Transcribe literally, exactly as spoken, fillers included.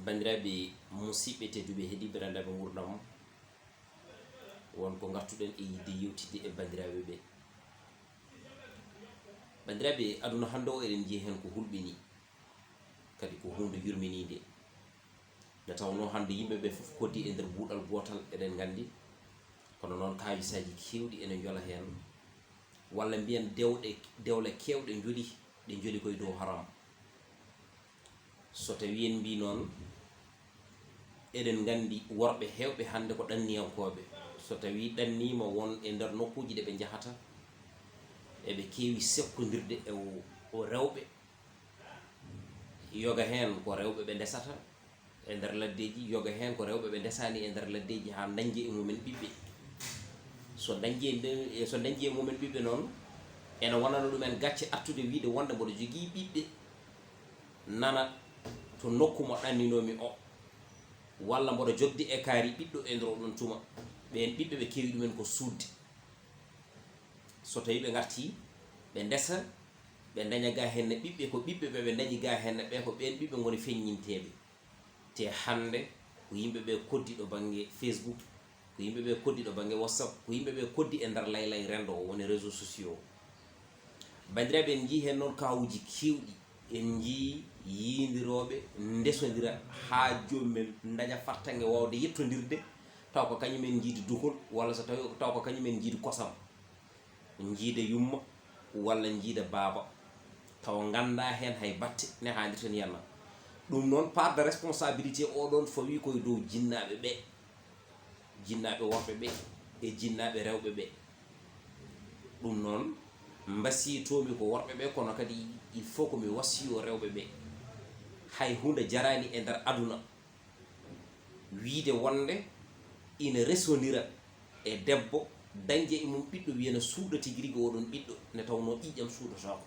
Banndiraaɓe musidɓe tedduɓe, heɗiiɓe randaaɓe nguurndam, won ko ngartuɗen e yiɗde yewtidde e banndiraaɓe ɓe. Banndiraaɓe, aduna hannde o eɗen njiya heen ko hulɓinii, kadi ko huunde yurminiinde. Nde tawnoo hannde yimɓe ɓe fof koddii e nder buuɗal gootal, eɗen nganndi, kono noon kaawisaaji keewɗi ene njola heen, walla mbiyen dewɗe, dewle keewɗe njoli, ɗe njoli koye dow haram. So tawii en mbii noon, eɗen nganndi worɓe heewɓe hannde ko ɗanniyankooɓe. So tawii ɗanniima won e nder nokkuuji ɗe ɓe njahata, eɓe keewi sekkondirde e o, o rewɓe. Yoga heen ko rewɓe ɓe ndesata e nder laddeeji, yoga heen ko rewɓe ɓe ndesaani e nder laddeeji haa ndañde e mumen ɓiɓɓe. So ndañde, so ndañde e mumen ɓiɓɓe noon, ene wonana ɗumen gacce artude wiyde wonde mboɗo jogii ɓiɓɓe nana to nokku mo ɗanninoomi o, walla mboɗo jogde e kaari ɓiɗɗo e nder oɗon tuma. Ɓeen ɓiɓɓe ɓe keewi ɗumen ko suuɗde. So tawii ɓe ngartii, ɓe ndesa, ɓe ndaña gaa henne ɓiɓɓe, ko ɓiɓɓe ɓe ɓe ndañi gaa henne ɓe, ko ɓeen ɓiɓɓe ngoni feññinteeɓe. Te hannde ko yimɓe ɓe koddi ɗo bannge Facebook, ko yimɓe ɓe koddi ɗo bannge WhatsApp, ko yimɓe ɓe koddi e nder laylay renndo o, woni réseaux sociaux. Banndiraaɓe, en njii heen noon kaawuuji keewɗi. En njii yiindirooɓe ndesondira haa joomum en ndaña fartaŋŋe waawde yettondirde, taw ko kañum en njiidi dukol, walla so tawi taw ko kañum en njiidi kosam, njiida yumma, walla njiida baaba, taw nganndaa heen hay batte ne haandirten yana. Ɗum noon, part de responsabilité o ɗoon fawii koye dow jinnaaɓe ɓe, jinnaaɓe worɓe ɓe e jinnaaɓe rewɓe ɓe. Ɗum noon, mbasiytoomi ko worɓe ɓe, kono kadi il faut ko mi wasiyo rewɓe ɓe. Hay huunde jaraani e nder aduna wiyde wonde ina resondira e debbo, dañde e mum ɓiɗɗo, wiyana suuɗa tigi rigi oɗon ɓiɗɗo, nde tawnoo ƴiiƴam suuɗotaako.